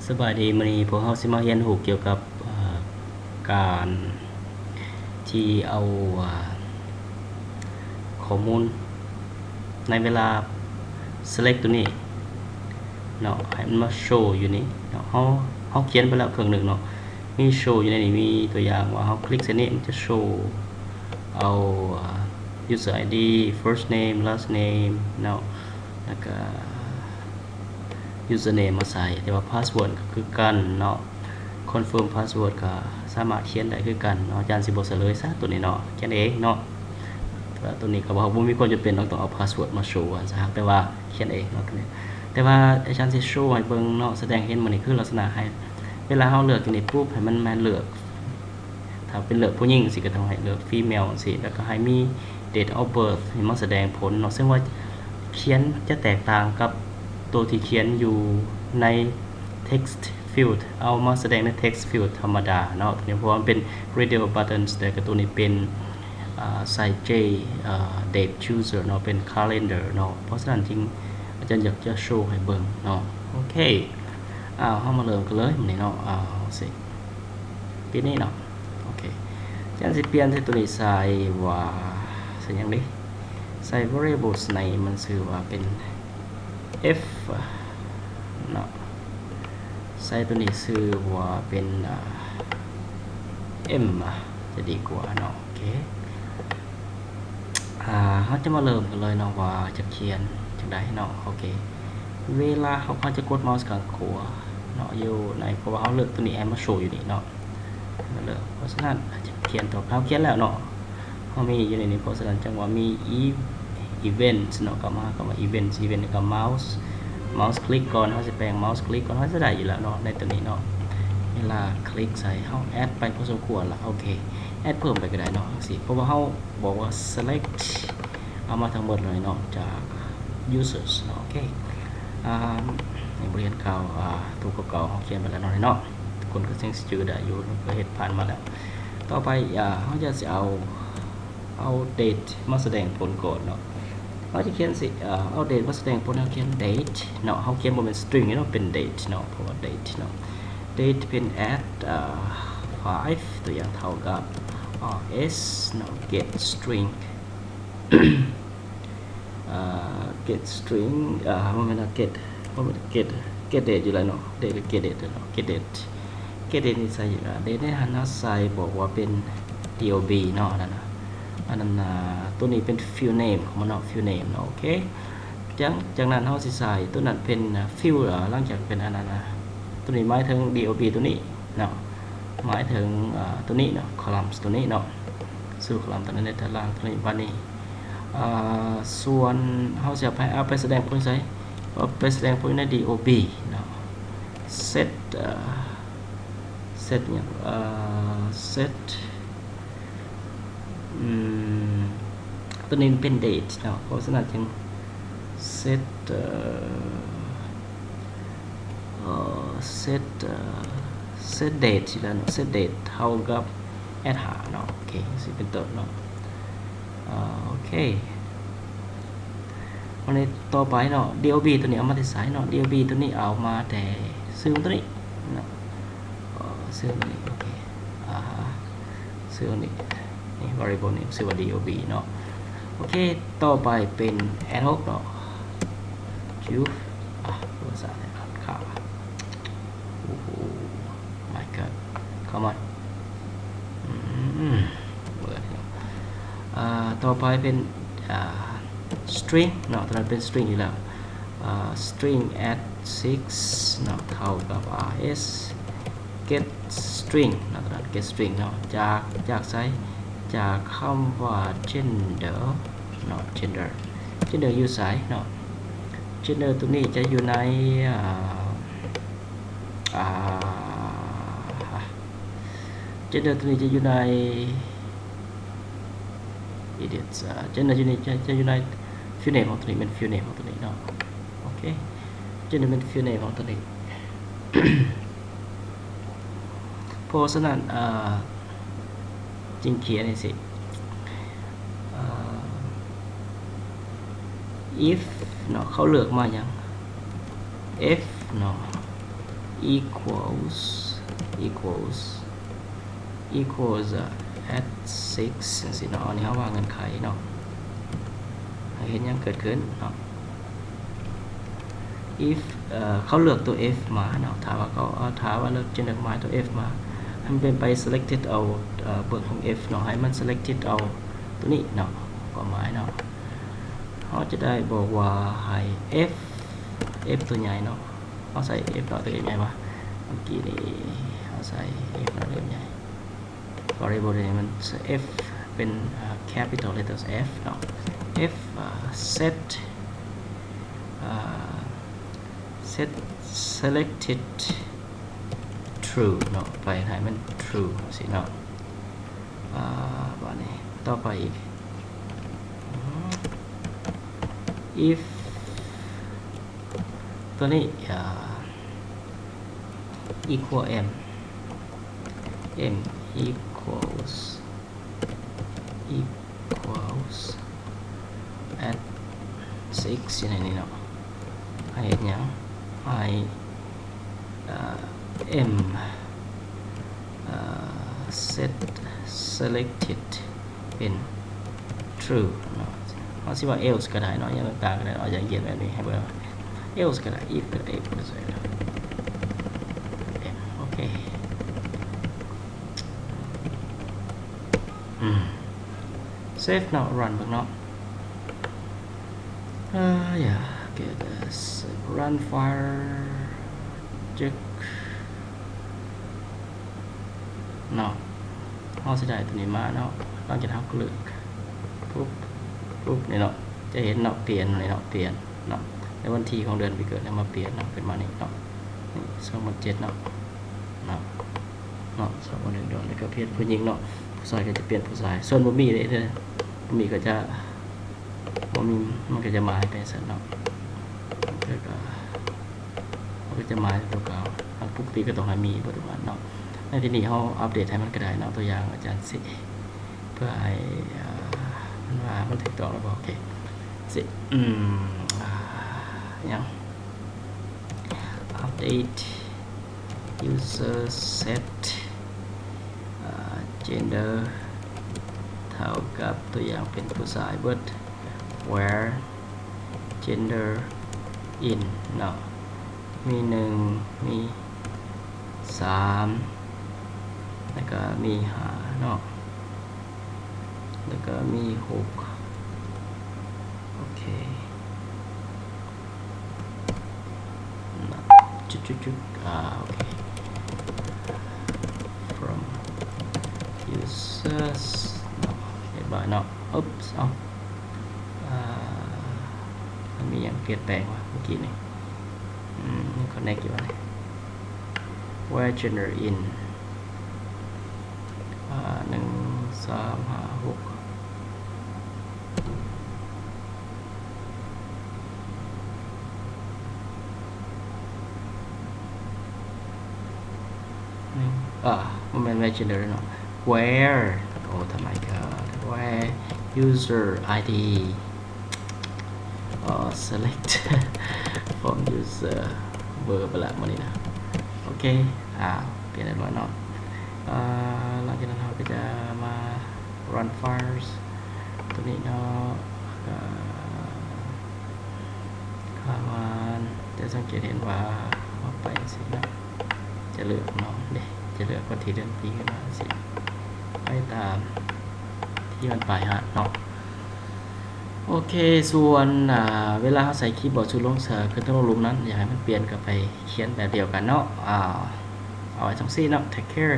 ສະບາຍດີ, ມື້ນີ້ພວກເຮົາຊິມາຮຽນຮູ້ກ່ຽວກັບ ເອີ ການທີ່ເອົາ ເອີ ຂໍ້ມູນໃນເວລາ select ຕົວນີ້ເນາະ ໃຫ້ມັນມາໂຊຢູ່ນີ້ເນາະ. ເຮົາ ເຮົາຂຽນໄປແລ້ວເຄິ່ງໜຶ່ງເນາະ, ມີໂຊຢູ່ໃນນີ້ ມີຕົວຢ່າງວ່າເຮົາຄລິກໃສ່ນີ້ ມັນຈະໂຊເອົາ ເອີ user ID, first name, last name ເນາະ ແລ້ວກະ username ມາໃສ່, ແຕ່ວ່າ password ກໍຄືກັນເນາະ, confirm password ກໍສາມາດຂຽນໄດ້ຄືກັນເນາະ. ອາຈານຊິບໍ່ສະເຫຼີຍຊະຕົວນີ້ເນາະ, ຂຽນເອງເນາະ. ແຕ່ວ່າຕົວນີ້ກໍບໍ່ ບໍ່ມີຄວາມຈຳເປັນຕ້ອງ ຕ້ອງເອົາ password ມາໂຊວ່າຊະ, ແຕ່ວ່າຂຽນເອງເນາະຕົວນີ້. ແຕ່ວ່າອາຈານຊິໂຊໃຫ້ເບິ່ງເນາະ, ສະແດງໃຫ້ເຫັນມື້ນີ້ ຄືລັກສະນະໃຫ້ ເວລາເຮົາເລືອກຕົວນີ້ປຸບ ໃຫ້ມັນ ແມ່ນເລືອກ ຖ້າເປັນເລືອກຜູ້ຍິງຈັ່ງຊີ້ ກໍຕ້ອງໃຫ້ເລືອກ female ຈັ່ງຊີ້, ແລ້ວກໍໃຫ້ມີ date of birth ໃຫ້ມາສະແດງຜົນເນາະ, ເຊິ່ງວ່າຂຽນຈະແຕກຕ່າງກັບໂຕທີ່ຂຽນຢູ່ໃນ text field ເອົາມາສະແດງໃນ text field ທຳມະດາເນາະ. ຕົວນີ້ເພາະວ່າມັນເປັນ radio buttons, ແຕ່ກະຕົວນີ້ເປັນ ອາ ໃສ່ J ອາ date chooser ເນາະ, ເປັນ calendar ເນາະ, ເພາະສະນັ້ນຈຶ່ງອາຈານຢາກຈະໂຊໃຫ້ເບິ່ງເນາະ. ໂອເຄ ອາ ເຮົາມາເລີ່ມກັນເລີຍມື້ນີ້ເນາະ. ອາ ເຮົາຊິ ປີນີ້ເນາະ. ໂອເຄ ອາຈານຊິປ່ຽນໃສ່ຕົວນີ້ ໃສ່ວ່າ ໃສ່ຫຍັງດີ? ໃສ່ variables ໃນ ມັນຊື່ວ່າເປັນ F ເນາະ, ໃສ່ຕົວນີ້ຊື່ວ່າເປັນ ອາ M ຈະດີກວ່າເນາະ. ໂອເຄ ອາ ເຮົາຈະມາເລີ່ມກັນເລີຍເນາະ ວ່າຈະຂຽນຈັ່ງໃດເນາະ. ໂອເຄ ເວລາເຮົາ ເຮົາຈະກົດເມົາສ໌ຂ້າງຂວາເນາະ ຢູ່ໃນ ເພາະວ່າເຮົາເລືອກຕົວນີ້ໃຫ້ມາໂຊຢູ່ນີ້ເນາະ, ເລືອກ. ເພາະສະນັ້ນ ອາຈານຂຽນຕໍ່ໄປ, ເຮົາຂຽນແລ້ວເນາະ, ເຮົາມີຢູ່ໃນນີ້. ເພາະສະນັ້ນຈຶ່ງວ່າມີ E events ເນາະ, ກໍມາຄຳວ່າ events, event ກໍເມົາສ໌ ເມົາສ໌ຄລິກກ່ອນ, ເຮົາຊິແປງເມົາສ໌ຄລິກກ່ອນ ເຮົາຈະໄດ້ຢູ່ແລ້ວເນາະ ໃນຕົວນີ້ເນາະ. ເວລາຄລິກໃສ່ ເຮົາແອັດໄປພໍສົມຄວນລະ. ໂອເຄ ແອັດເພີ່ມໄປກໍໄດ້ເນາະ ຈັ່ງຊີ້, ເພາະວ່າເຮົາບອກວ່າ select ເອົາມາທັງໝົດເລີຍເນາະ ຈາກ users ເນາະ. ໂອເຄ ອາ ໃນບົດຮຽນເກົ່າ ອາ ໂຕເກົ່າໆ ເຮົາຂຽນໄປແລ້ວເນາະ ເນາະ, ທຸກຄົນກໍຍັງຊິຈື່ໄດ້ຢູ່ ເພາະເຮັດຜ່ານມາແລ້ວ. ຕໍ່ໄປ ອາ ເຮົາຈະຊິເອົາ ເອົາ date ມາສະແດງຜົນກ່ອນເນາະ. ເຮົາຈະຂຽນຊິ ເອີ ເອົາ date ມາສະແດງຜົນ, ເຮົາຂຽນ date ເນາະ, ເຮົາຂຽນບໍ່ແມ່ນ string ເນາະ, ເປັນ date ເນາະ, ເພາະວ່າ date ເນາະ. date ເປັນ add ເອີ five ຕົວຢ່າງ ເທົ່າກັບ rs ເນາະ get string ເອີ get string ເອີ ບໍ່ແມ່ນ get ບໍ່ແມ່ນ get get date ຢູ່ແລ້ວເນາະ, date ກໍ get date ເນາະ, get date get date ນີ້ໃສ່ຢູ່ແລ້ວ. date ໃນຫັ້ນເຮົາໃສ່ ບອກວ່າເປັນ D O B ເນາະ, ອັນນັ້ນນະ ອັນນັ້ນນະ ຕົວນີ້ເປັນ field name ຂອງມັນເນາະ, field name ເນາະ. ໂອເຄ ຈາກ ຈາກນັ້ນເຮົາຊິໃສ່ຕົວນັ້ນເປັນ field ເອີ ຫຼັງຈາກເປັນອັນນັ້ນນະ ຕົວນີ້ໝາຍເຖິງ D O B ຕົວນີ້ເນາະ, ໝາຍເຖິງ ເອີ ຕົວນີ້ເນາະ, columns ຕົວນີ້ເນາະ, ຊື່ column ຕົວນັ້ນໃນຕາລາງຕົວນີ້. ບາດນີ້ ເອີ ສ່ວນເຮົາຊິເອົາໄປ ເອົາໄປສະແດງຜົນໃສ? ເອົາໄປສະແດງຜົນໃນ D O B ເນາະ, set ເອີ set ຫຍັງ ເອີ set ອືມ ຕົວນີ້ເປັນ date ເນາະ, ເພາະສະນັ້ນຈຶ່ງ set ເອີ set set date ຊິແລ້ວເນາະ, set date ເທົ່າກັບ add ຫ້າເນາະ. ໂອເຄ ຊິເປັນຕົ້ນເນາະ. ເອີ ໂອເຄ ບາດນີ້ຕໍ່ໄປເນາະ D O B ຕົວນີ້ເອົາມາແຕ່ໃສເນາະ? D O B ຕົວນີ້ເອົາມາແຕ່ ຊື່ຕົວນີ້ເນາະ, ເອີ ຊື່ຕົວນີ້. ໂອເຄ ອ່າ ຊື່ຕົວນີ້ ນີ້ variable ນີ້ຊື່ວ່າ D O B ເນາະ. ໂອເຄ ຕໍ່ໄປເປັນ ad hoc ເນາະ, ຈຸ ອ່າ ພາສາໄທຂາດ ໂອ້ໂຫ my god ເຂົ້າມາ ອືມ ເປີດເນາະ. ອ່າ ຕໍ່ໄປເປັນ ອ່າ string ເນາະ, ຕົວນັ້ນເປັນ string ຢູ່ແລ້ວ. ອ່າ string add six ເນາະ ເທົ່າກັບ rs get string ເນາະ, ຕົວນັ້ນ get string ເນາະ. ຈາກ ຈາກໃສ? ຈາກຄຳວ່າ gender ເນາະ, gender gender ຢູ່ໃສເນາະ? gender ຕົວນີ້ຈະຢູ່ໃນ ອ່າ ອ່າ gender ຕົວນີ້ຈະຢູ່ໃນ edit ເອີ gender ຢູ່ໃນ ຈະ ຈະຢູ່ໃນ field name ຂອງຕົວນີ້, ແມ່ນ field name ຂອງຕົວນີ້ເນາະ. ໂອເຄ gender ແມ່ນ field name ຂອງຕົວນີ້. ເພາະສະນັ້ນ ເອີ ຈຶ່ງຂຽນຈັ່ງຊີ້ ເອີ if ເນາະ, ເຂົາເລືອກມາຫຍັງ? F ເນາະ, equals equals equals at six ຈັ່ງຊີ້ເນາະ. ອັນນີ້ເຮົາວ່າເງື່ອນໄຂເນາະ ໃຫ້ເຫັນຫຍັງເກີດຂຶ້ນເນາະ. if ເອີ ເຂົາເລືອກຕົວ f ມາເນາະ ຖ້າວ່າເຂົາ ເອີ ຖ້າວ່າເລືອກ gender ມາຕົວ f ມາ ໃຫ້ມັນເປັນໄປ selected ເອົາ ເອີ ເບື້ອງຂອງ f ເນາະ ໃຫ້ມັນ selected ເອົາຕົວນີ້ເນາະ ຄວາມໝາຍເນາະ ເຮົາຈະໄດ້ບອກວ່າໃຫ້ f f ຕົວໃຫຍ່ເນາະ ເຮົາໃສ່ f ເນາະ ຕົວໃຫຍ່ວະ ເມື່ອກີ້ນີ້ເຮົາໃສ່ f ເນາະ ຕົວໃຫຍ່ variable ນີ້ມັນ f ເປັນ ເອີ capital letters f ເນາະ f ເອີ set ເອີ set selected true ເນາະ ໄປໃຫ້ມັນ true ຊີ້ເນາະ. ອ່າ ບາດນີ້ຕໍ່ໄປອີກ if ຕົວນີ້ ອ່າ equal m m equals equals at six ຢູ່ໃນນີ້ເນາະ ໃຫ້ເຮັດຫຍັງ ໃຫ້ ເອີ m ເອີ set selected ເປັນ true ເນາະ ເຮົາຊິວ່າ else ກໍໄດ້ເນາະ ຫຍັງຕ່າງໆກໍໄດ້ເນາະ ຢ່າງຂຽນແບບນີ້ໃຫ້ເບິ່ງ else ກໍໄດ້ if ກໍໄດ້ if ກໍໄດ້ m ໂອເຄ ອືມ save ເນາະ run ເບິ່ງເນາະ ອ່າ yeah okay let's run file check ເນາະ ເຮົາຊິໄດ້ຕົວນີ້ມາເນາະ ຫຼັງຈາກເຮົາເລືອກປຸບ ປຸບ ນີ້ເນາະ ຈະເຫັນເນາະ ປ່ຽນນີ້ເນາະ ປ່ຽນເນາະ ໃນວັນທີຂອງເດືອນປີເກີດ ແລ້ວມາປ່ຽນເນາະ ຂຶ້ນມານີ້ເນາະ ນີ້ ສອງພັນເຈັດເນາະ ເນາະ ເນາະ ສອງພັນໜຶ່ງດອນ ແລ້ວກໍເພດຜູ້ຍິງເນາະ ຜູ້ຊາຍກໍຈະປ່ຽນຜູ້ຊາຍ ສ່ວນບໍ່ມີເດ້ ບໍ່ມີກໍຈະ ບໍ່ມີ ມັນກໍຈະໝາຍໄປຊັ້ນເນາະ ແລ້ວກໍ ມັນກໍຈະໝາຍຕົວເກົ່າ ອັນປົກກະຕິກໍຕ້ອງໃຫ້ມີເບິດທຸກອັນເນາະ ໃນທີ່ນີ້ເຮົາອັບເດດໃຫ້ມັນກໍໄດ້ເນາະ ຕົວຢ່າງອາຈານຊິ ເພື່ອໃຫ້ ເອີ ມັນວ່າມັນຖືກຕ້ອງແລ້ວບໍ່ ໂອເຄ ຊິ ອືມ ອ່າ ຫຍັງ update user set ເອີ gender ເທົ່າກັບຕົວຢ່າງເປັນຜູ້ຊາຍເບິດ where gender in ເນາະ ມີໜຶ່ງ ມີສາມ ແລ້ວກໍມີຫ້າເນາະ ແລ້ວກໍມີຫົກ ໂອເຄ ຈຸດໆໆ ອ່າ ໂອເຄ from users ເນາະ ຮຽບຮ້ອຍເນາະ oops ເອົ້າ ອ່າ ມັນມີຫຍັງປ່ຽນແປງວະເມື່ອກີ້ນີ້ ອືມ ມັນ connect ຢູ່ວະນີ້ where gender in ອ່າ ໜຶ່ງ ສາມ ຫ້າ ຫົກ ໜຶ່ງ ອ່າ ບໍ່ແມ່ນ where gender ເນາະ where ໂອ້ my god where user id or select from user ເບີໄປລະມື້ນີ້ນະ ໂອເຄ ອ່າ ປ່ຽນຮຽບຮ້ອຍເນາະ ອ່າ ຫຼັງຈາກນັ້ນເຮົາກໍຈະມາ run files ຕົວນີ້ເນາະ ກໍ ປະມານ ຈະສັງເກດເຫັນວ່າເຮົາໄປຈັ່ງຊີ້ເນາະ ຈະເລືອກເນາະ ເດ້ ຈະເລືອກວັນທີເດືອນປີຂຶ້ນມາຈັ່ງຊີ້ ໄປຕາມທີ່ມັນປ້າຍຮ້ານເນາະ ໂອເຄ ສ່ວນ ອ່າ ເວລາເຮົາໃສ່ຄີບອດສູ່ລົງເສີ ຂຶ້ນທາງລົງລຸ່ມນັ້ນ ຢາກໃຫ້ມັນປ່ຽນກໍໄປຂຽນແບບດຽວກັນເນາະ ອ່າ ເອົາໄວ້ຈັ່ງຊີ້ເນາະ take care